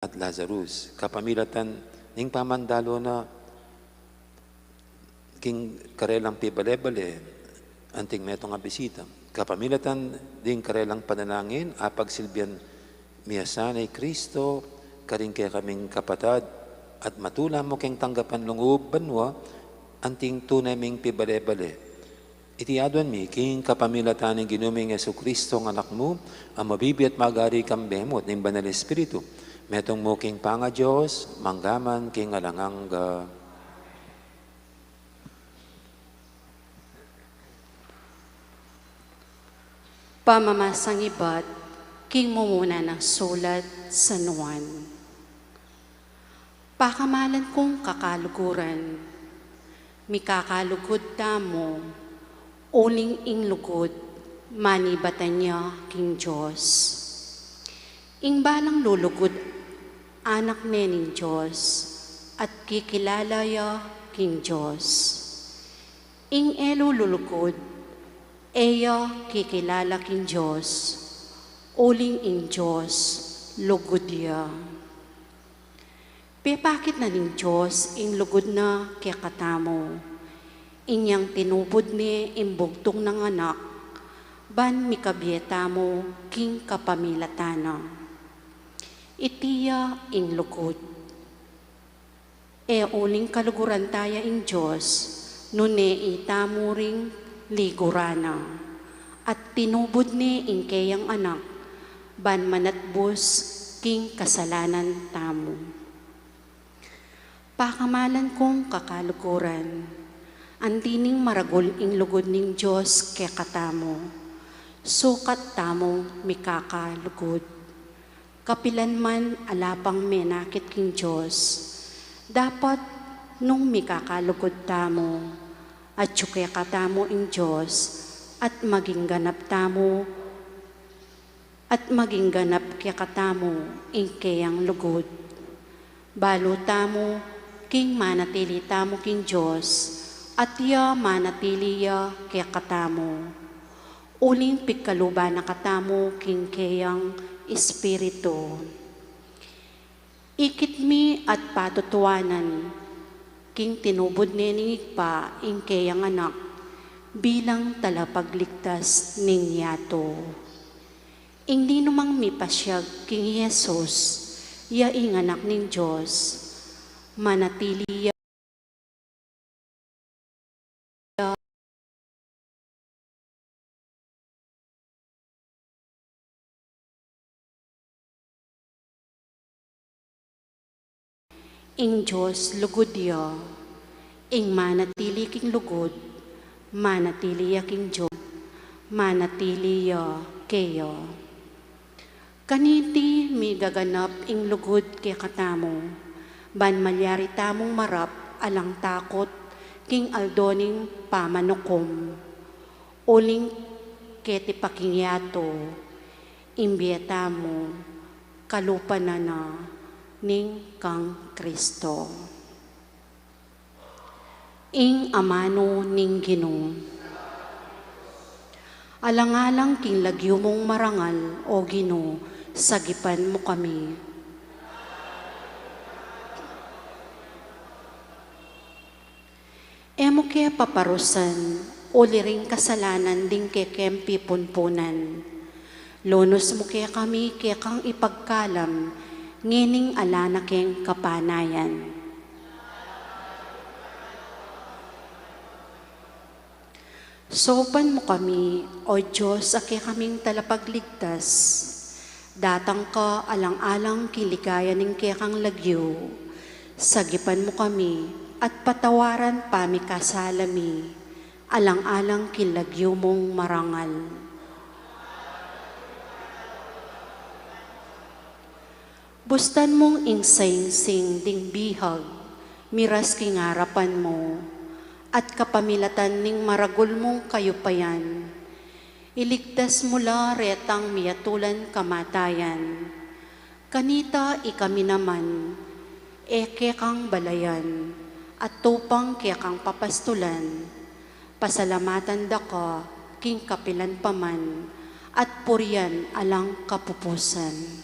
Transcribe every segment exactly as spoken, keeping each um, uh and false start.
at Lazarus. Kapamilatan ning pamandalo na king karelang pibale-bale, anting metung a bisita. Kapamilatan ding karelang panalangin, apagsilbian mi ya sana i Kristo, karing kekaming kapatad, at matula mu keng tanggapan lungub banua, anting tune ming pibale-bale. Iti aduan mi, king kapamilatan ning Ginu ming Jesu Kristo, nga Anak mu, a mabibie at magari kambe mu at ning Banal Espiritu, metung mu king pangaDios, mangga man king alang angga. Pamamasang ibat king mumuna nang sulat San Juan. Pakamalan kung kakaluguran, mikakalugud tamu, uling ing lugud manibatan ya king Dios. Ing balang lulugud anak ne ning Dios, at kikilala ya king Dios. Ing e lulugud, e ya kikilala king Dios, uling ing Dios lugud ya. Pepakit na ning Dios ing lugud na kekatamu, inyang tinubud ne ing bugtung nang Anak, ban mikabie tamu king kapamilatan na. Iti ya ing lugud. E uling kaluguran ta ya ing Dios, nune itamu ring liguran na, at tinubud ne ing keyang Anak, ban manatbus king kasalanan tamu. Pakamalan kung kakaluguran, anti ning maragul ing lugud ning Dios kekatamu, sukat tamung mikakalugud. Kapilan man ala pang menakit king Dios, dapat nung mikakalugud tamu, atyu kekatamu ing Dios, at maging ganap tamu, at maging ganap kekatamu ing keyang lugud. Balu tamu king manatili tamu king Dios, at ya manatili ya kekatamu. Uling pigkaluban na katamu king keyang Espiritu. Ikit mi at patutuanan, king tinubud ne ning Ibpa ing keyang Anak bilang talapagligtas ning yatu. Ing ninumang mipasiag king Jesus, ya ing Anak ning Dios, manatili ya Ing Dios lugud ya, ing manatili king lugud, manatili ya king Dios, manatili ya keya. Kaniti migaganap ing lugud kekatamu, ban malyari tamung marap alang takut king aldo ning pamanukum. Uling keti pa king yatu, ing bie tamu, kalupa na na ning kang Kristo. Ing amanu ning Ginu. Alang-alang king lagyu mung marangal, O Ginu, sagipan mu kami. E mu ke paparusan, uli ring kasalanan ding kekeng pipunpunan. Lunus mu kekami kekang ipagkalam, ngening ala na keng kapanayan. Saupan mu kami, O Dios, a kekaming talapagligtas. Datang ka alang-alang king ligaya ning kekang lagyu. Sagipan mu kami, at patawaran pamikasala mi, alang-alang king lagyu mung marangal. Bustan mung ing saingsing ding bihag, miras king arapan mu, at kapamilatan ning maragul mung kayupayan, iligtas mu la retang miyatulan kamatayan. Kanita ikami naman, e kekang balayan, at tupang kekang papastulan, pasalamatan da ka king kapilan pa man, at purian alang kapupusan.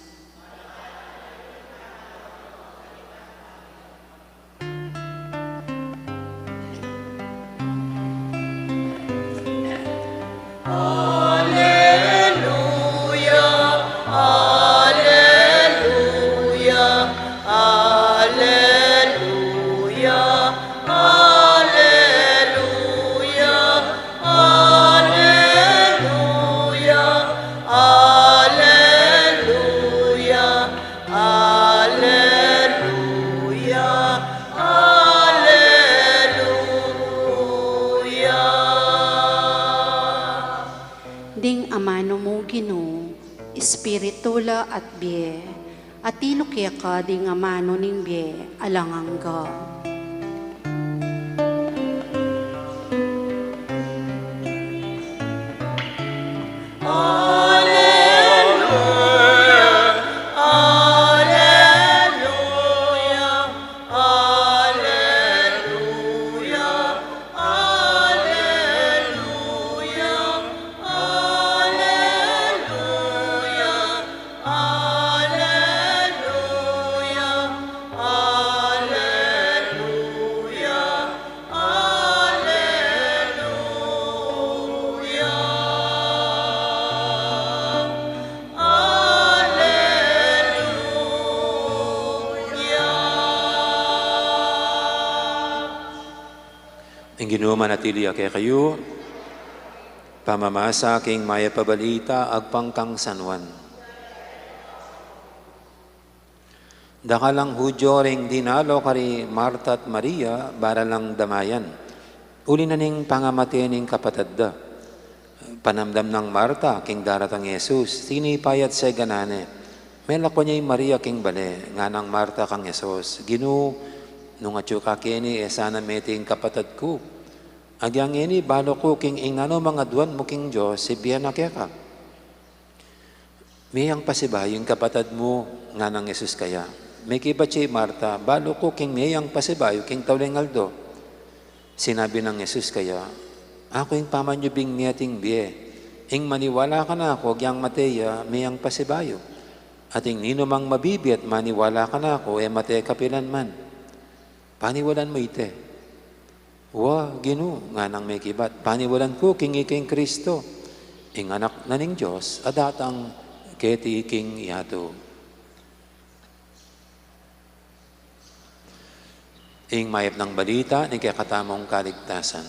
Espiritu la at bie, atilu keka ding amanu ning bie alang angga. Ing Ginu manatili ya kekayu. Pamamasa king Mayap a Balita agpang kang San Juan. Dakal lang Judio ring dinalo kari Marta at Maria, bara lang damayan, uli na ning pangamate ning kapatad da. Panamdam nang Marta king daratang Jesus, tinipa ya at seganan ne. Melakwan ya i Maria king bale. Nganang Marta kang Jesus, "Ginu, nung atyu ka keni, e sana mete ing kapatad ku. Agyang ngeni, balu ku king ing nanu mang aduan mu king Dios, ibie na keka." "Meyang pasibayu ing kapatad mu," nganang Jesus keya. Mekibat ya i Marta, "Balu ku king meyang pasibayu king tauling aldo." Sinabi nang Jesus keya, "Aku ing pamanyubling meating bie. Ing maniwala kanaku, agyang mate ya, meyang pasibayu. At ing ninumang mabibie at maniwala kanaku, e mate kapilanman. Paniwalan mu ite?" "Wa, Ginu," nganang mekibat, "paniwalan ku king ika ing Kristo, ing Anak na ning Dios, a datang keti king yatu." Ing Mayap nang Balita ning kekatamung kaligtasan.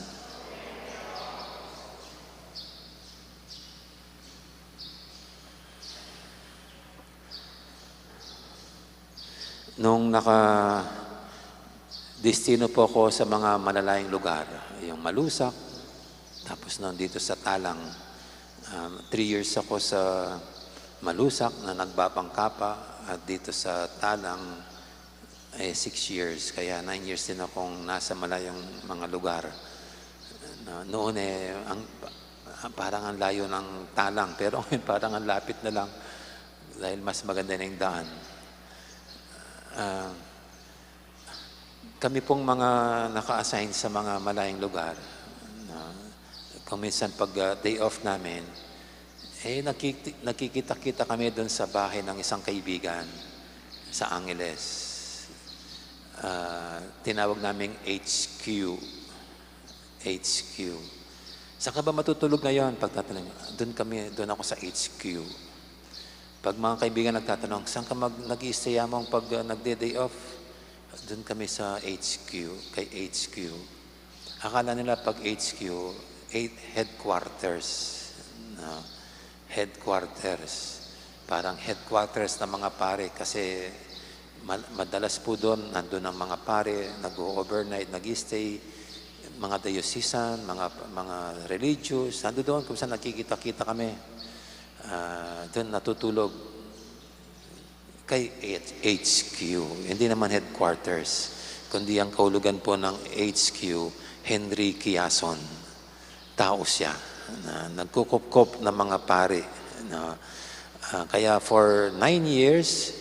Nung naka-destino po ako sa mga malalayong lugar, yung Malusac, tapos nung dito sa Talang, um, three years ako sa Malusac na nagbabangka pa, at dito sa Talang, eh, six years. Kaya nine years din akong nasa malayong mga lugar. Na, noon, eh, ang, parang ang layo ng Talang, pero ngayon parang ang lapit na lang dahil mas maganda na yung daan. Ah, kami pong mga naka-assign sa mga malayong lugar, na kung minsan pag, ah, day off namin, eh, nakiki-, nakikita-kita kami dun sa bahay ng isang kaibigan sa Angeles. Ah, tinawag naming H Q. H Q. "Saan ka ba matutulog ngayon?" Pagtatanong, "Doon kami, doon ako sa H Q." Pag mga kaibigan nagtatanong, "Saan ka mag-, nag-i-stay among pag, ah, nagde-day off?" "Doon kami sa H Q, kay H Q." Akala nila pag H Q, eh, headquarters. No? Headquarters. Parang headquarters ng mga pare kasi ma-, madalas po doon, nandun ang mga pare, nag-o-overnight, nag-i-stay, mga diocesan, mga, mga religious, nandun doon kung saan nagkikita-kita kami. Ah, doon natutulog. Kay H-, H Q, hindi naman headquarters, kundi ang kahulugan po ng H Q, Henry Quiason. Tao siya na nagkukupkop ng mga pari, no? Ah, kaya for nine years,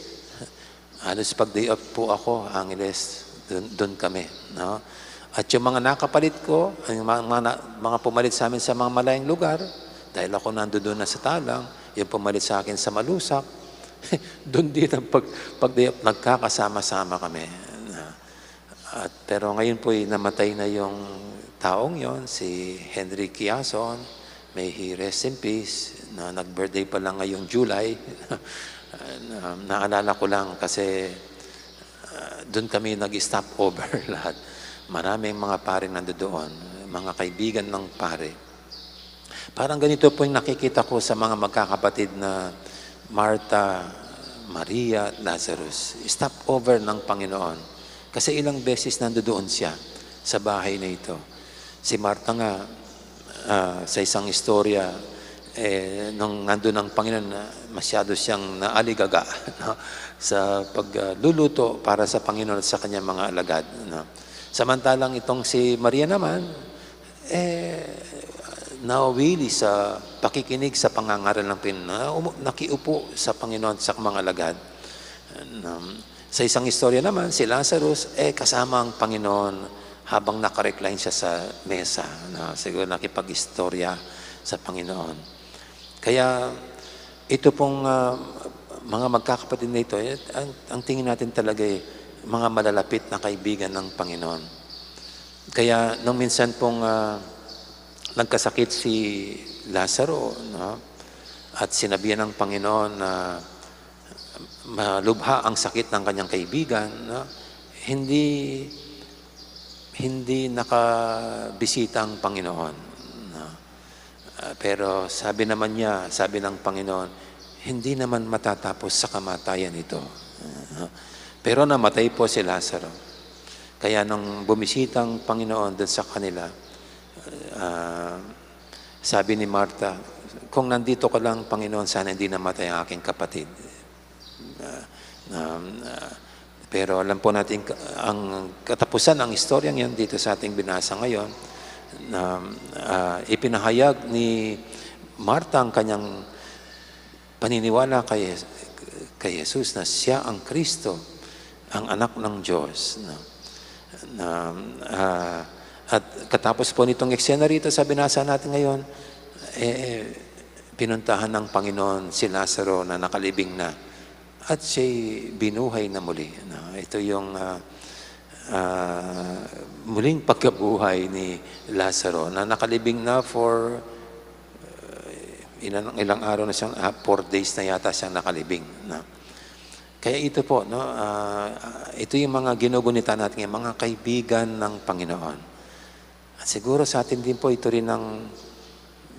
halos pag day off po ako, Angeles, dun, dun kami, no? At yung mga nakapalit ko, yung mga, mga, na-, mga pumalit sa amin sa mga malayong lugar, dahil ako nandoon na sa Talang, yung pumalit sa akin sa Malusac, dun din ang pag, pag day off, nagkakasama-sama kami, no? At, pero ngayon po'y namatay na yung taong yon, si Henry Quiason. May he rest in peace, na nag-birthday pa lang ngayong July. Na, naalala ko lang kasi, ah, dun kami nag-stop over lahat. Maraming mga pare nandoon, mga kaibigan ng pare. Parang ganito po yung nakikita ko sa mga magkakapatid na Martha, Maria, at Lazarus. Stop over ng Panginoon. Kasi ilang beses nandoon siya sa bahay na ito. Si Martha nga, ah, sa isang istorya, Eh, nung nandun ang Panginoon, ah, masyado siyang naaligaga, no? Sa pagluluto para sa Panginoon at sa kanyang mga alagad, no? Samantalang itong si Maria naman, eh, nawili sa pakikinig sa pangangaral ng Panginoon, na umu-, nakiupo sa Panginoon at sa mga alagad. Um, sa isang istorya naman, si Lazarus, eh, kasama ang Panginoon habang naka-recline siya sa mesa, no? Siguro nakipag-istorya sa Panginoon. Kaya ito pong, ah, mga magkakapatid na ito, eh, ang, ang tingin natin talaga, eh, mga malalapit na kaibigan ng Panginoon. Kaya nung minsan pong, ah, nagkasakit si Lazaro, no? At sinabihan ng Panginoon na malubha ang sakit ng kanyang kaibigan, no? Hindi, hindi nakabisita ang Panginoon, no? Ah, pero sabi naman niya, sabi ng Panginoon, "Hindi naman matatapos sa kamatayan ito." Ah, pero namatay po si Lazaro. Kaya nung bumisita ang Panginoon dun sa kanila, ah, sabi ni Marta, "Kung nandito ka lang, Panginoon, sana hindi namatay ang aking kapatid." Ah, na, ah, pero alam po natin ka-, ang katapusan ng istoryang yan dito sa ating binasa ngayon, na, ah, ipinahayag ni Marta ang kanyang paniniwala kay, kay Jesus na siya ang Kristo, ang Anak ng Diyos, no? Na, ah, at katapos po nitong eksena rito sa binasa natin ngayon, eh, pinuntahan ng Panginoon si Lazaro na nakalibing na at siya'y binuhay na muli, no? Ito yung, ah, ah, muling pagkabuhay ni Lazaro na nakalibing na for, uh, ilang, ilang araw na siyang, ah, four days na yata siyang nakalibing, no? Kaya ito po, no, ah, ito yung mga ginugunita natin ngayon, mga kaibigan ng Panginoon. At siguro sa atin din po, ito rin ang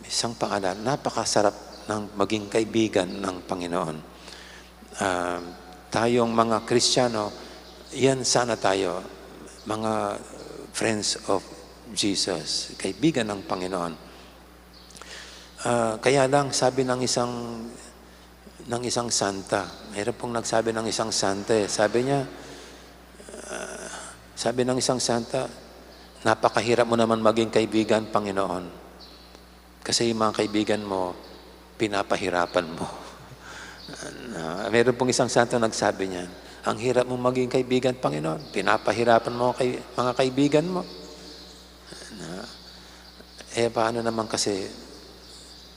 isang paalala, napakasarap ng maging kaibigan ng Panginoon. Ah, tayong mga Kristiyano, yan sana tayo, mga friends of Jesus, kaibigan ng Panginoon. Ah, kaya lang, sabi ng isang, ng isang santa, mayroon pong nagsabi ng isang santa, eh. Sabi niya, ah, sabi ng isang santa, "Napakahirap mo naman maging kaibigan, Panginoon. Kasi yung mga kaibigan mo, pinapahirapan mo." Na, mayroon pong isang santo nagsabi niyan, "Ang hirap mong maging kaibigan, Panginoon. Pinapahirapan mo kay, mga kaibigan mo." Na, eh, paano naman kasi,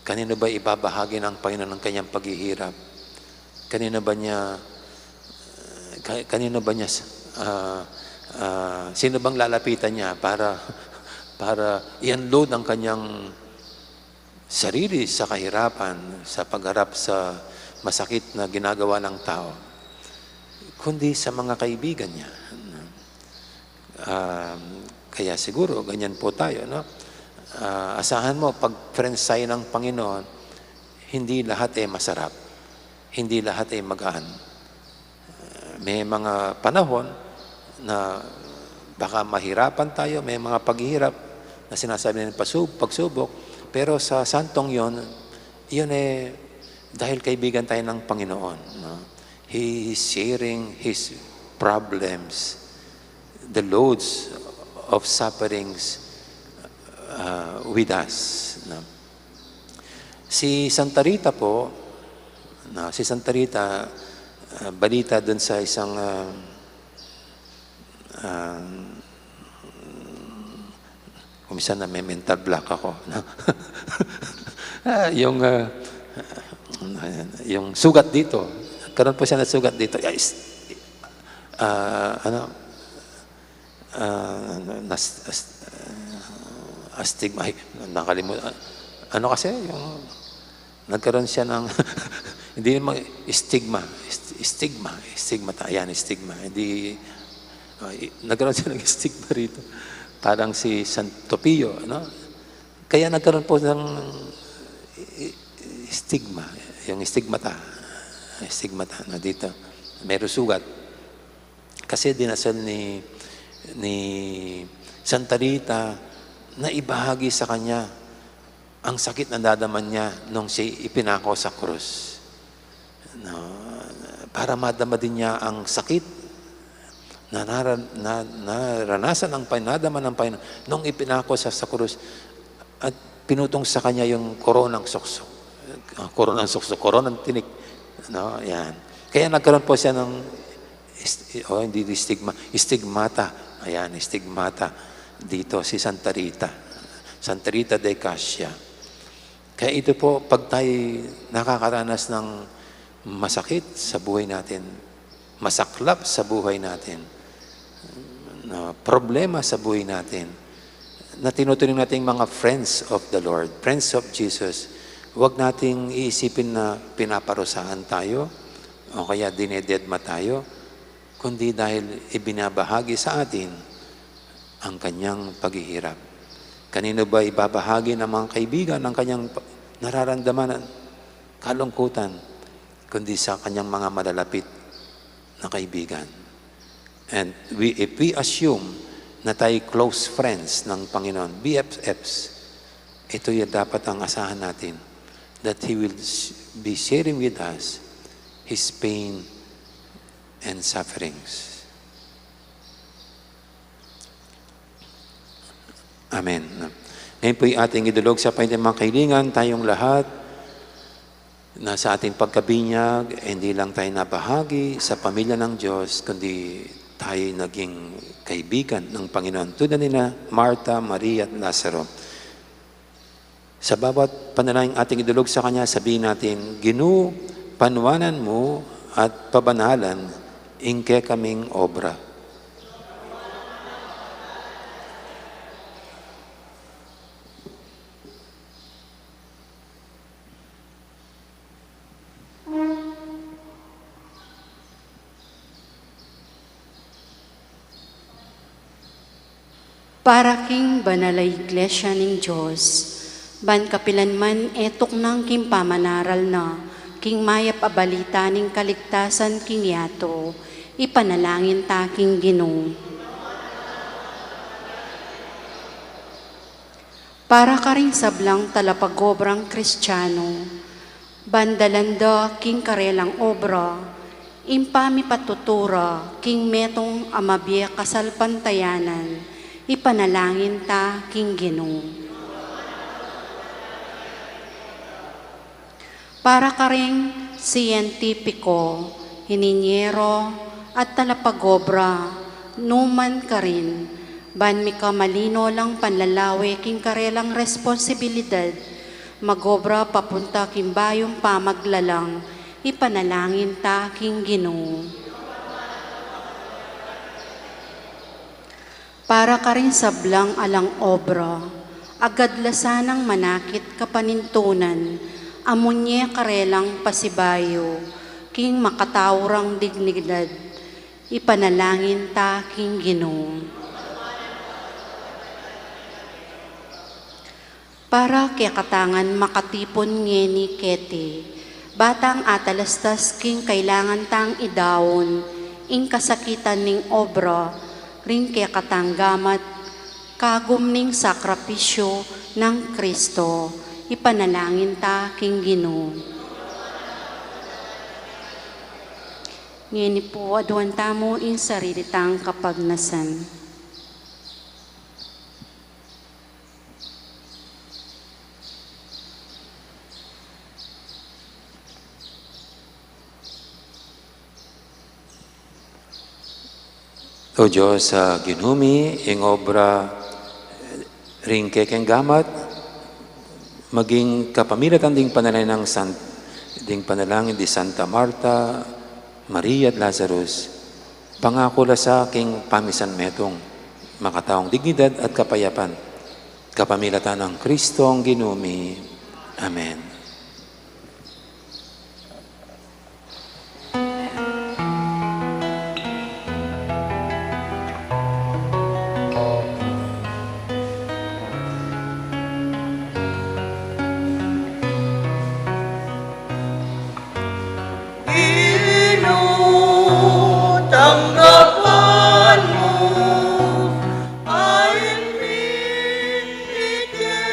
kanino ba ibabahagi ng Panginoon ang kanyang paghihirap? Kanino ba niya, ka-, kanino ba niya, ah, ah, sino bang lalapitan niya para, para i-unload ang kanyang sarili sa kahirapan, sa pagharap sa masakit na ginagawa ng tao? Kundi sa mga kaibigan niya. Um, kaya siguro, ganyan po tayo, no? Ah, asahan mo, pag friends tayo ng Panginoon, hindi lahat ay masarap. Hindi lahat ay magaan. Ah, may mga panahon na baka mahirapan tayo, may mga paghihirap na sinasabi ng pasub-, pagsubok, pero sa santong yon, yun eh, dahil kaibigan tayo ng Panginoon, no? He is sharing his problems, the loads of sufferings, uh, with us, no? Si Santa Rita po, no, si Santa Rita, uh, balita dun sa isang, uh, uh, kung minsan na may mental block ako, no? Ah, yung, ah, yung sugat dito. Nagkaroon po siya ng sugat dito. Ay, s-, ah, ano, ah, nas-, as-, ah, astigma. Ay, nakalimutan. Ano kasi, yung nagkaroon siya ng, hindi naman, stigma. St-, stigma. Stigma ta-, ayan, stigma. Hindi, ah, i-, nagkaroon siya ng stigma rito. Parang si Santo Pio, ano? Kaya nagkaroon po ng, i-, i-, stigma. Yung stigmata. Stigmata na dito. May sugat. Kasi dinasal ni, ni Santa Rita na ibahagi sa kanya ang sakit na nadama niya nung siya ipinako sa krus. No, para madama din niya ang sakit na nara-, na, naranasan ng Panginoon, nadama ng Panginoon nung ipinako sa, sa krus at pinutong sa kanya yung koronang suksok. Ah, koronang suksok, koronang tinik. No, yan. Kaya nagkaroon po siya ng ist-, oh, hindi stigma, stigmata. Ayan, stigmata dito si Santa Rita. Santa Rita de Cascia. Kaya ito po, pag tayo nakakaranas ng masakit sa buhay natin, masaklap sa buhay natin, na problema sa buhay natin, na tinuturing nating mga friends of the Lord, friends of Jesus, huwag nating iisipin na pinaparusahan tayo o kaya dinededma tayo, kundi dahil ibinabahagi sa atin ang kanyang paghihirap. Kanino ba ibabahagi ng mga kaibigan ang kanyang pa-, nararamdaman at kalungkutan, kundi sa kanyang mga malalapit na kaibigan? And we, if we assume na tayo close friends ng Panginoon, B F Fs, ito yung dapat ang asahan natin, that He will s-, be sharing with us His pain and sufferings. Amen. Ngayon po'y ating idulog sa Panginoon, mga kaibigan, tayong lahat na sa ating pagkabinyag, eh, hindi lang tayo nabahagi sa pamilya ng Diyos, kundi tayo naging kaibigan ng Panginoon. Tulad nila Marta, Maria, at Lazaro. Sa bawat panalangin ating idulog sa Kanya, sabihin natin, "Ginu, panwanan mu at pabanalan ing kekaming obra." Para king banal a Iglesia ning Dios, ban kapilan man e tuknang king pamanaral na king mayap a balita ning kaligtasan king yatu, ipanalangin ta king Ginu. Para karing sablang talapagobrang Kristiano, ban dalan da king karelang obra ing pamipatutu ra king metung a mabie kasalpantayanan, ipanalangin ta king Ginu. Para karing sientipiko, ininyero, at talapagobra, numan karin, ban mika malino lang panlalawe king karelang responsibilidad, magobra papunta king bayung pamaglalang, ipanalangin ta king Ginu. Para karing sablang alang obra, agad la sanang manakit kapanintunan, a munye karelang pasibayu, king makatau rang dignidad, ipanalangin ta king Ginu. Para kekatang makatipun ngeni keti, ba tang atalastas king kailangan tang idaun ing kasakitan ning obra ring kekatang gamat, kagum ning sakripisyu nang Kristo, ipanalangin ta king Ginu. Ngeni pu, aduan tamu ing sarili tang kapagnasan. O Dios, a Ginu mi, ing obra ring kekeng gamat, maging kapamilatan ding panalangin nang San-, ding panalangin di Santa Marta, Maria, at Lazarus, pangaku la sa king pamisan metung, makataung dignidad at kapayapan, kapamilatan nang Kristong Ginu mi. Amen. Inu, tanggapan mu, ain mi, ikekana.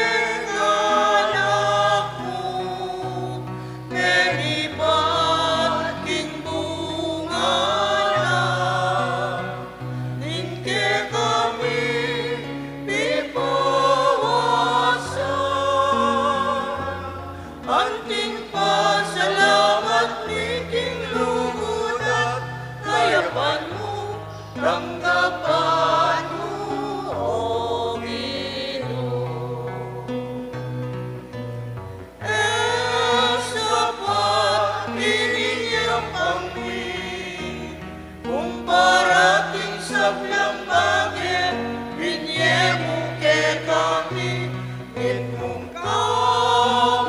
Tanggapan mu, O Ginu. E sapat ining yapan mi, kumpara king sablang bage binye mu kekami, mitmung kababan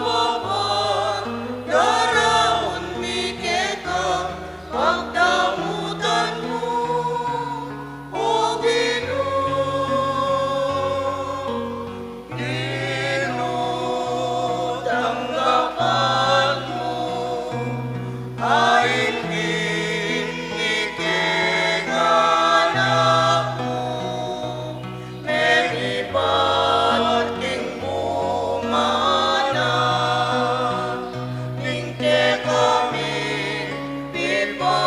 daraun mi keka, pagdamutan mu, O Ginu. Ginu, tanggapan mu, ain mi king anak mu, melibat king bunga na, ning kekami pipawasan.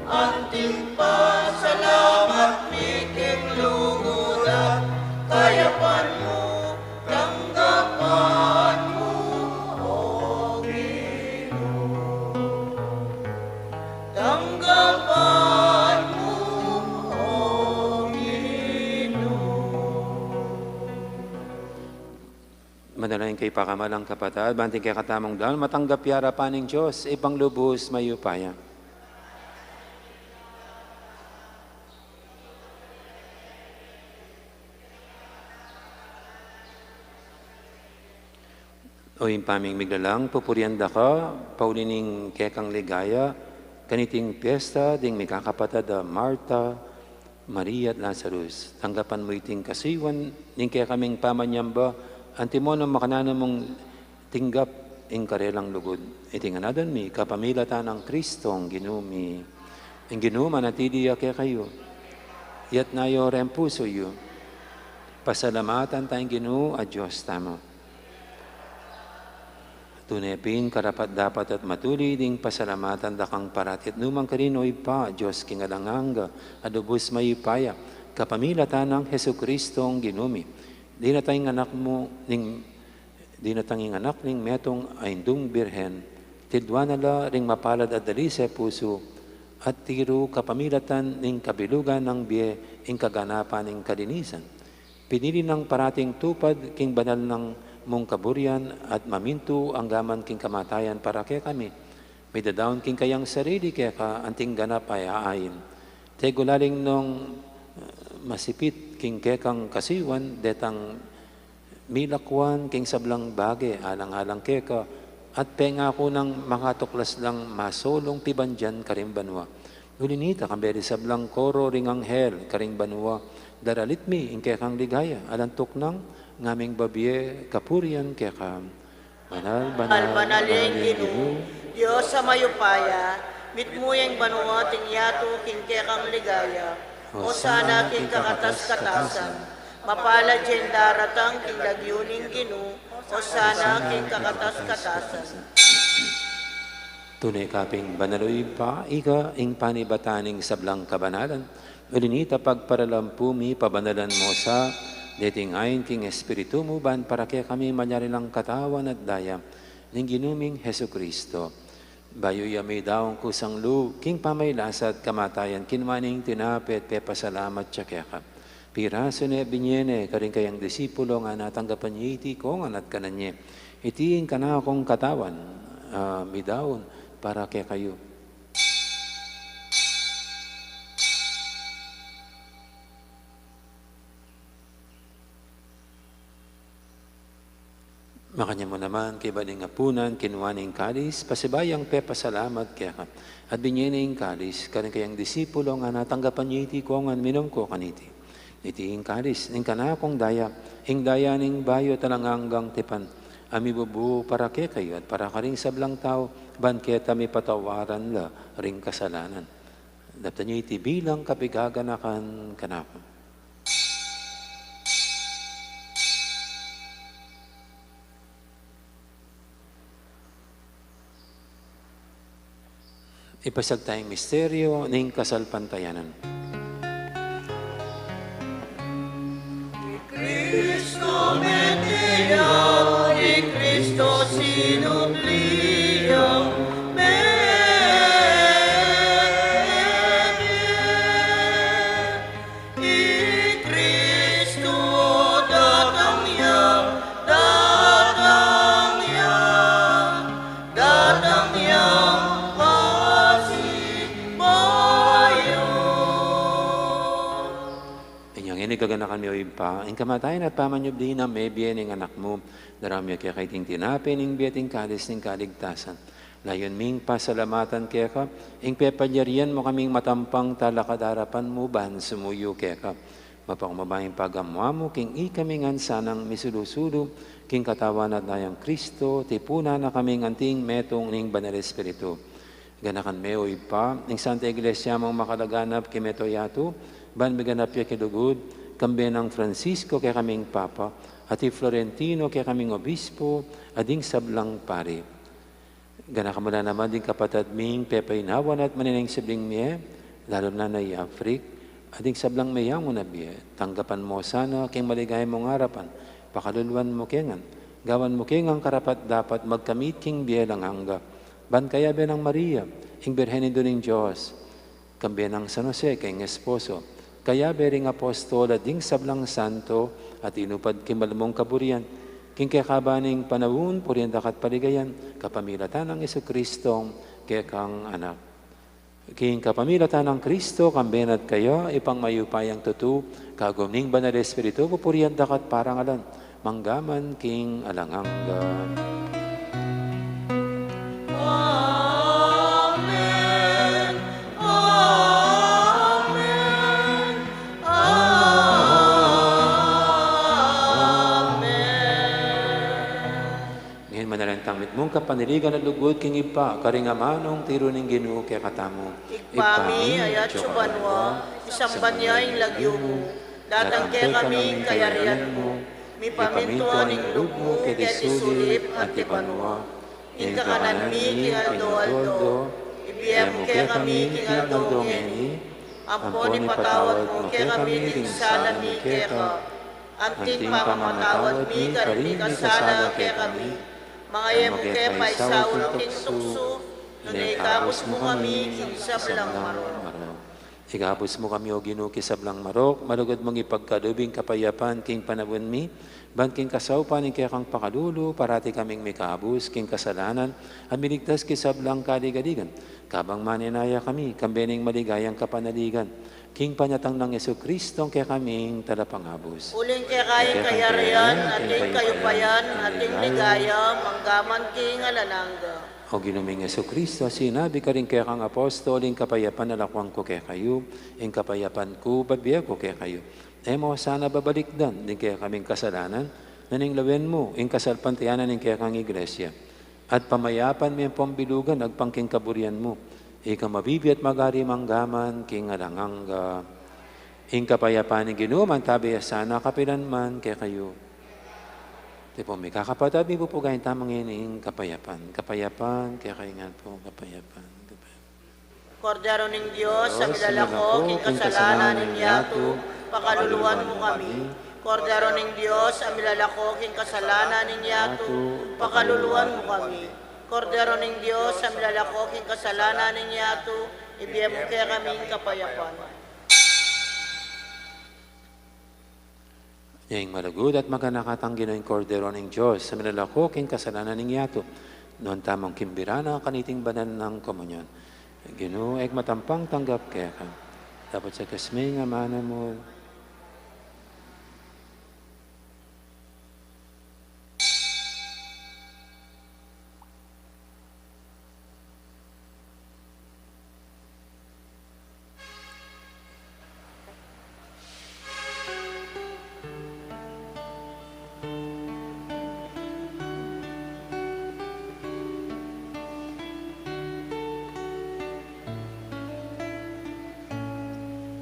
Anting pasalamat mi king lugud at kayapan mu, tanggapan mu, O Ginu. Tanggapan mu, O Ginu. Manalangin kayu, pakamalan kung kapatad, ban ing kekatamung dalan matanggap ya arapan ning Dios Ibpang lubus mayupaya. O Ibpa ming miglalang, pupurian da ka pauli ning kekang ligaya kaniting piesta ding mikakapatad a Marta, Maria at Lazarus. Tanggapan mu iting kasuyuan ning kekaming pamanyamba, antimo nung makananu mung tinggap ing karelang lugud. Iti ngan aduan mi kapamilatan nang Kristong Ginu mi. Ing Ginu manatili ya kekayu. Iyatas yu reng pusu yu. Pasalamatan taya ing Ginu a Dios tamu. Tune pin karapat-dapat at matulid ing pasalamatan da kang parati at nukarin man, O Ibpa, Dios king alang angga, a lubus mayupaya, kapamilatan nang Jesucristong Ginu mi. Dinatang ing anak mu ning, dinatang ing anak ning metung a indung birhen, tilduan na la ring mapalad a dalise pusu, at tiru kapamilatan ning kabilugan nang bie ing kaganapan ning kalinisan. Pinili nang parating tupad king banal nang mung kaburian at mamintu anggaman king kamatayan para kekami. Midadaun king kayang sarili keka anting ganap a ain. Tegulaling nung, eh, masipit king kekang kasuyuan, detang milakwan king sablang bage alang-alang keka, at pengaku nang makatuklas lang masolung pibandian karing banua. Uli nita, kambe ding sablang koro ring anghel karing banua, daralit mi ing kekang ligaya, alang tuknang ngaming babie kapurian keka. Banal, banal, banal ya ing Ginu, Dios a mayupaya, mitmu ya ing banua at ing yatu king kekang ligaya. Hosana king kakatas-katasan. Mapalad ya ing daratang king lagyu ning Ginu. Hosana king kakatas-katasan. Tune ka pin banal, O Ibpa, ika ing panibatan ning sablang kabanalan. Uli nita pagparalampu mi, pabanalan mu sa deting ain king Espiritu mu, ban para kekami malyari lang katawan at daya ning Ginu ming Jesucristo. Bayu ya midaun kusang lub king pamagkasakit at kamatayan, kinua ne ing tinape at pepasalamat ya keka. Pirasu ne, binye ne karing kayang disipulo, ngana, tanggapan ye iti kongan at kanan ye. Iti ing kanakung katawan, a midaun para kekayu. Makanyan mu naman, kaybat ning apunan, kinua ne ing kalis, pasibayu yang pepasalamat keka, at binye ne ing kalis karing kayang disipulo, ngana, tanggapan ye iti kongan, minum ko kaniti. Iti ing kalis ning kanakung daya, ing daya ning bayu at alang anggang tipan, a mibubu para kekayu at para karing sablang tau, ban keta mipatawaran la ring kasalanan. Daptan ye iti bilang kapaganakan kanaku. Ipasiag taya ing misteryu ning kasalpantayanan. I Kristo mete ya, i Kristo sinubli ya, me- Ganakan mi, O Ibpa, ing kamatayan at pamanyubli nang mebie ning Anak mu. Daraun mi keka iting tinape ning bie at ing kalis ning kaligtasan. Layun ming pasalamatan keka ing pepalyarian mu kaming matampang talakad king arapan mu ban sumuyu keka. Mapakumbaba ing pagamu-amu king ikami ngan sanang misulu-sulu king katawan at daya nang Kristo, tipunan na kaming anting metung ning Banal Espiritu. Ganakan me, O Ibpa, ing Santa Iglesia mung makalaganap king mabilug a yatu, ban miganap ya king lugud, kambe nang Francisco kekaming Papa, at i Florentino kekaming Obispo, at ding sablang pari. Ganakan mu la naman ding kapatad ming pepainawan at manining sibling mie, lalu na na i Afrik, at ding sablang meyangu na bie. Tanggapan mu sana king maligaya mung arapan, pakaluluan mu ke ngan, gawan mu ke ngan karapat-dapat magkamit king bie alang angga. Ban kayabe nang Maria, ing Birhen Indu ning Dios, kambe nang San Jose, kayang esposo, kayabe ring apostol, at ding sablang santo, at inupad king malmung kaburian, king kekaban ning panaun, purian daka at paligayan, kapamilatan nang Jesucristo, kekang Anak. King kapamilatan nang Kristo, kambe na at kaya, Ibpang mayupayang tutu, kagum ning Banal Espiritu, pupurian daka at parangalan, mangga man king alang angga. Amen. Amen. Amen. Ngeni manalangin tang mitmung kapanaligan at lugud king Ibpa, karing amanung tiru ning Ginu kekatamu. Ibpa mi, atsu ka banua, misamban ya ing lagyu mu, datang kekami ing kayarian mu, mipamintuan ing lub mu keti sulip anti banua. Ing kakanan mi king aldo-aldo, ibie mu kekami king aldo ngeni, ampon ipatawad mu kekami ring sala mi keka, anting pamamatawad mi karing mikasala kekami. Manga e mu ke paisaul king tuksu, nune ikabus mu kami king sablang marok. Ikabus mu kami, O Ginu, king sablang marok, malugud mung ipagkalub ing kapayapan king panaun mi, ban king kasaupan ning kekang pakalulu, parati kaming mikabus king kasalanan, at miligtas king sablang kaligaligan. Kabang manenaya kami, kambe ning maligayang kapanaligan, king panyatang nang Jesucristo, kekaming Talapangabus. Uling keka ing kayarian, at ing kayupayan, at ing ligaya, mangga man king alang angga. O Ginu ming Jesucristo, sinabi karing kekang apostol, ing kapayapan lakuan ku kekayu, ing kapayapan ku bibie ku kekayu. E mu sana babalikdan ding kekaming kasalanan, nune lawen mu ing kasalpantayanan ning kekang Iglesia. At pamayapan me ampon bilugan agpang king kaburian mu. Ika mabibie at magari mangga man king alang angga. Ing kapayapan ning Ginu mantabi ya sana kapilan man kekayu. Tipu mi, kakapatad, mipupugayan tamu ngeni ing kapayapan. Kapayapan kekayu ngan pu, kapayapan, kapayapan. Kordero ning Dios, a milalako king kasalanan ning yatu, pakaluluan mu kami. Kordero ning Dios, a milalako king kasalanan ning yatu, pakaluluan mu kami. Kordero ning Dios, a milalako king kasalanan ning yatu, ibie mu kekami ing kapayapan. Ing malugud at maganaka tang Ginu, ing Kordero ning Dios, a milalako king kasalanan ning yatu. Nuan tamung kimbira na kaniting banal nang komunyon. Ginu, e ku matampang tanggap keka, dapot sa kasming amanu mu.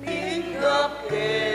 Tinggap ke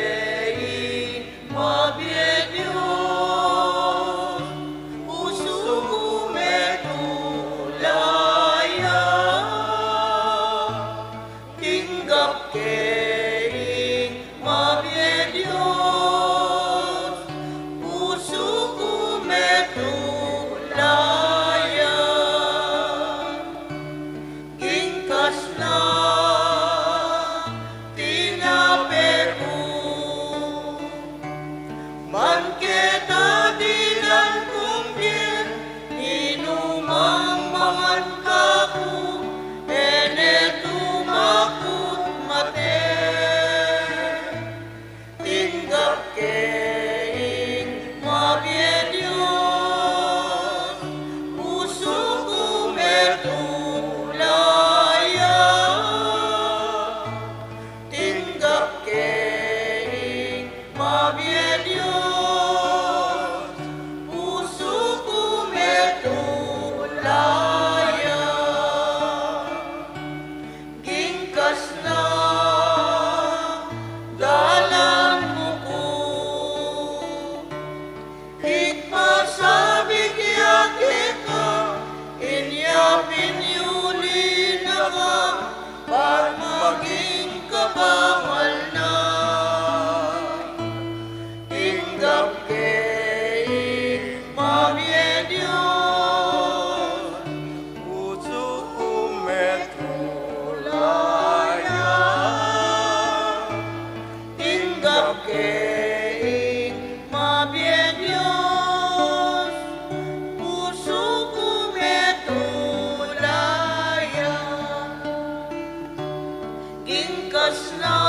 Ing kasna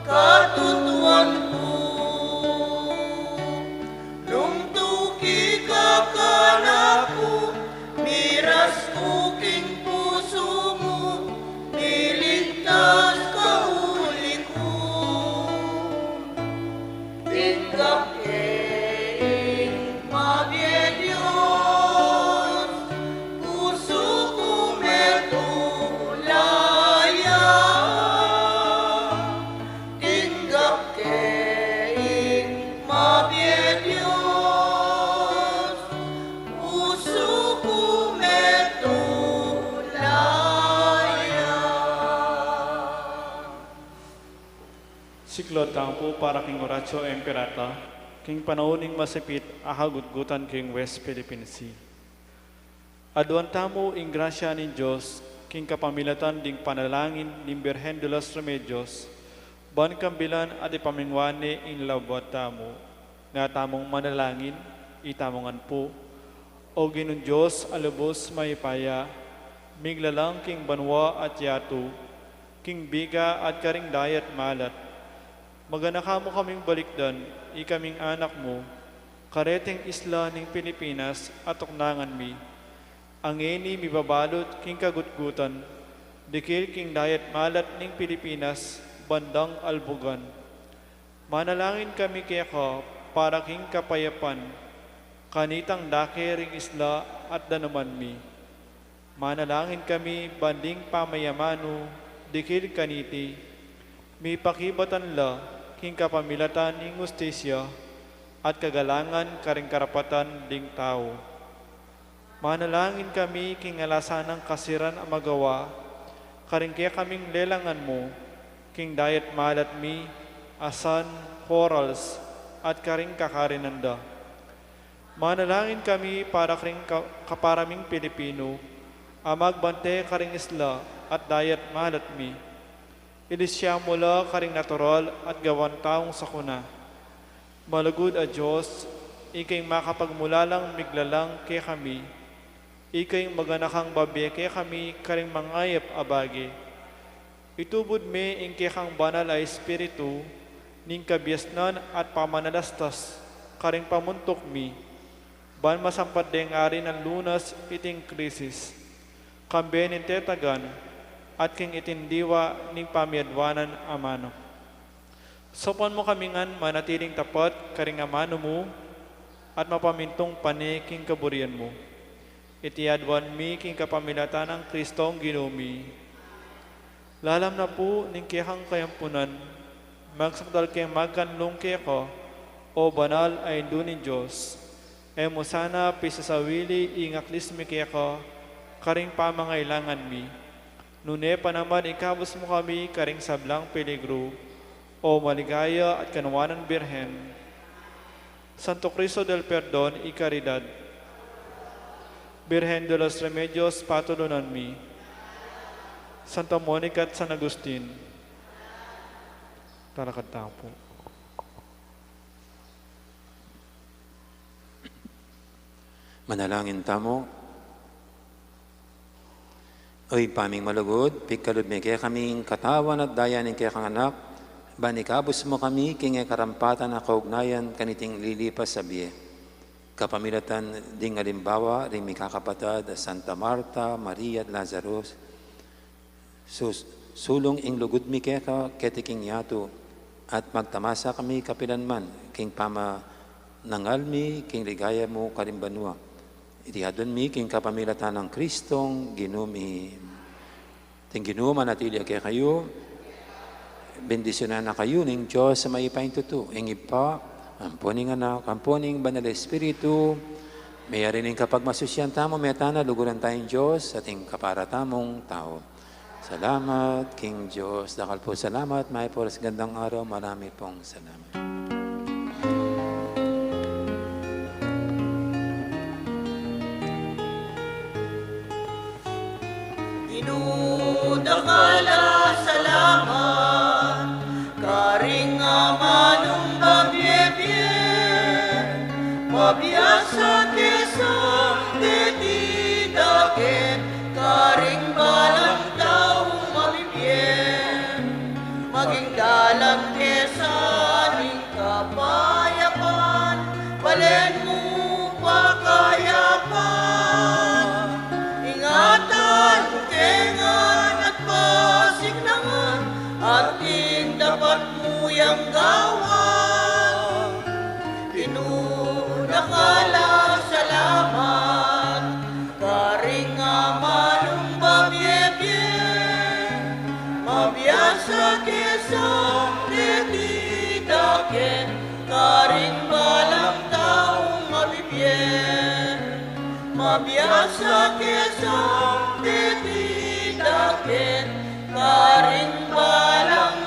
katutuan ku, nung tuki ka kanaku, miras ku king pusu mu, miligtas ka uli ku. Tinggap ke ing mabie Dios, pusu ku metula ya. Tinggap ke ing mabie Dios, pusu ku metula ya. Siklaud tamu pu para king Oratio Imperata, king panaun ning masipit a kagutgutan king West Philippine Sea. Aduan tamu ing grasya ning Dios, king kapamilatan ding panalangin ning Birhen de los Remedios, ban kambilan at ipamingwan ne ing labuad tamu. Nga tamung manalangin, itamu ngan pu. O Ginung Dios a lubus mayupaya, miglalang king banua at yatu, king biga at karing dayat malat. Maganaka mu kaming balikdan, ikaming anak mu, kareting isla ning Pilipinas a tuknangan mi. A ngeni mibabalut king kagutgutan, dikil king dayat malat ning Pilipinas, bandang albugan. Manalangin kami keka para king kapayapan, kanitang dake ring isla at danuman mi. Manalangin kami ban ding pamayamanu, dikil kaniti, mipakibatan la king kapamilatan ning hustisya at kagalangan karing karapatan ding tau. Manalangin kami king alasan nang kasiran a magawa, karing kekaming lelangan mu, king dayat malat mi, asan, corals, at karing kakarinan da. Manalangin kami para karing ka-, kapara ming Pilipinu, a magbante karing isla at dayat malat mi. Ilisya mu la karing natural at gawan taung sakuna. Malugud a Dios, ika ing makapagmulalang miglalang kekami, ika ing maganakang babie kekami karing mangayap a bage. Itubud me ing kekang banal a Espiritu, ning kabiasnan at pamanalastas, karing pamuntuk mi, ban masampat deng ari nang lunas iting krisis, kambe ning tetagan, at king iting diwa ning pamiadwanan a manuk. Saupan mu kami ngan manatiling tapat karing amanu mu, at mapamintung pane king kaburian mu. Iti aduan mi king kapamilatan nang Kristong Ginu mi. Lalam na pu ning kekang kayampunan, magsakdal keng magkanlung keka, o banal a Indu ning Dios. E mu sana pisasawili ing aklis mi keka, karing pamangailangan mi. Nune pa naman ikabus mu kami karing sablang peligru, o maligaya at kanuanan Birhen. Santo Cristo del Perdon y Caridad. Birhen de los Remedios, patulunan mi. Santa Monica at San Agustin. Talakad tamu pu. Manalangin tamu. O Ibpa ming malugud, pikalub me kekami ing katawan at daya ning kekang Anak, ban ikabus mu kami king e karampatan a kaugnayan kaniting lilipas a bie. Kapamilatan ding alimbawa ring mikakapatad a Santa Marta, Maria, at Lazarus, sus-, sulung ing lugud mi keka keti king yatu, at magtamasa kami kapilan man king pamanangal mi king ligaya mu karing banua. Iti aduan mi king kapamilatan nang Kristong Ginu mi. Ing Ginu manatili ya kekayu. Bendisyunan na kayu ning Dios a mayupayang tutu, ing Ibpa, ampo ning Anak, ampo ning Banal a Espiritu. Meyari ning kapagmasusyan tamu, meta na, luguran tayung Dios, at ing kapara tamung tau. Salamat king Dios. Dakal pung salamat, mayap a oras, gandang araw, marami pong salamat. Ginu, dakal a salamat, karing amanung mabiebie, mabiasa ke sang deti dakit, karing balang tau mabi- Sa ke song deti daken, karing balang taung mabibie. Mabiasa ke song deti daken, karing balang